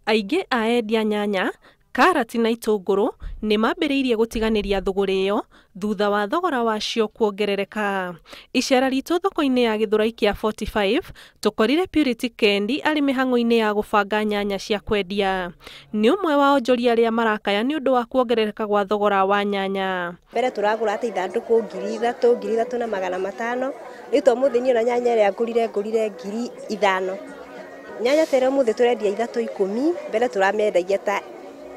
Aingĩ a endia nyanya, karati na itũngũrũ nĩ mambĩrĩirie gũtiganĩria thũgũrĩ ĩyo thutha wa thogora wacio kuongerereka. Icera ritũ thoko-inĩ ya Gĩthũrai kĩa 45 tũkorire Purity Kendi arĩ mĩhang'o-inĩ ya gũbanga nyanya cia kwendia. Nĩ ũmwe wa onjoria arĩa marakaya nĩ ũndũ wa kuongerereka gwa thogora wa nyanya. Mbere tũragũra ta ithandũkũ 3,000, 3,500, rĩu ta ũmũthĩ niĩ ona nyanya ĩrĩa ngũrire 5,000. Nyanya ta ĩrĩa ũmũthĩ tũrendia 3.10, mbere tũramĩendagia ta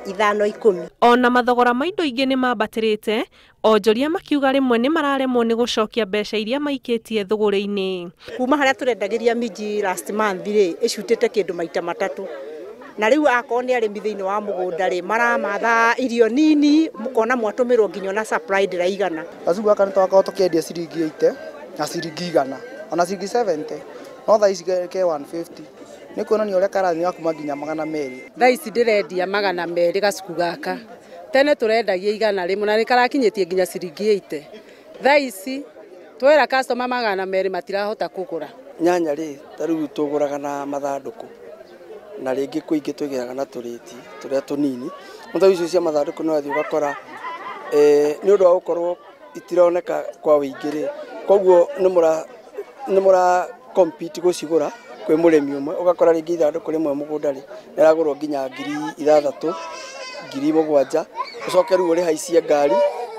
5.10. Ona mathogora ma indo ingĩ nĩ mambatĩrĩte, onjoria makiuga rĩmwe nĩ mararemwo nĩ gũcokia mbeca iria maikĩtie thũgũrĩ-inĩ. Kuma harĩa tũrendagĩria minji last month rĩ, ĩcutĩte kĩndũ maita matatũ. Na rĩu akorwo nĩ arĩmi thĩinĩ wa mũgũnda rĩ, maramatha irio nini, mũkona mwatũmĩrwo nginya na supply ndĩraigana. Gacuku gaka nĩ twakoragwo tũkĩendia ciringi 80 na ciringi 100 ona ciringi 70, no thaa ici ke 150. Nĩ kuonania ũrĩa karathiĩ kuma nginya 200. Thaa ici ndĩrendia 200 gacuku gaka. Tene tũrendagia 100 na nĩ karakinyĩtie nginya ciringi 80. Thaa ici twera customer 200 matirahota kũgũra. Nyanya rĩ, ta rĩu tũgũraga na mathandũkũ na rĩngĩ kwĩ ingĩ twĩgĩraga na tũrĩti tũrĩa tũnini. No ta icio cia mathandũkũ no ũrathiĩ ũgakora nĩ ũndũ wa gũkorwo itironeka kwa ũingĩ rĩ, koguo nĩ mũra compete gũcigũra kwĩ mũrĩmi ũmwe, ũgakora rĩngĩ ithandũkũ rĩmwe mũgũnda rĩ rĩragũrwo nginya 6,000, 7,000, ũcoke rĩu ũrĩhaicie ngari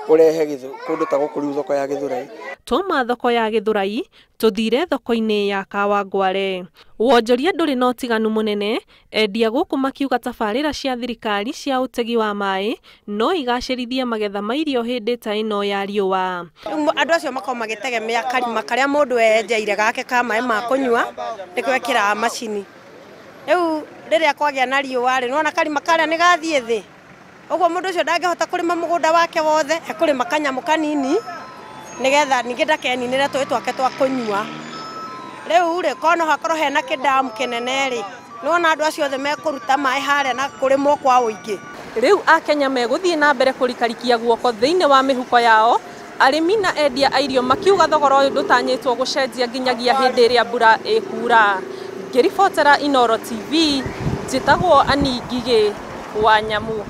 ũrehe kũndũ ta gũkũ rĩu thoko ya Gĩthũrai. Twauma thoko ya Gĩthũrai tũthire thoko-inĩ ya Kawangware. Wonjoria ndũrĩ na ũtiganu mũnene, endia gũkũ makiuga tabarĩra cia thirikari cia ũtegi wa maĩ no igacĩrithie magetha ma irio hĩndĩ ta ĩno ya riũa. Andũ acio makoragwo magĩtegemea karima karĩa mũndũ enjeire gake ka maĩ ma kũnyua nĩkĩo ekĩraga macini. Rĩu rĩrĩa kwagĩa na riũa rĩ, nĩwona karima karĩa nĩ gathiĩ thĩ. Ũguo mũndũ ũcio ndangĩhota kũrĩma mũgũnda wake wothe, ekũrĩma kanyamũ kanini nĩgetha ningĩ ndakeninĩre tũĩ twake twa kũnyua. Rĩu rĩ, korwo no hakorwo hena kĩndamu kĩnene rĩ, nĩwona andũ acio othe mekũruta maĩ harĩa na kũrĩmwo kwa ũingĩ. Rĩu Akenya megũthiĩ na mbere kũrikarikia guoko thĩinĩ wa mĩhuko yao, arĩmi na endia a irio makiuga thogora ũyũ ndũtanyĩtwo gũcenjia nginyagia hĩndĩ ĩrĩa mbura ĩkura. Ngĩribotera Inooro TV, njĩtagwo Annie Ngigĩ wa Nyamu.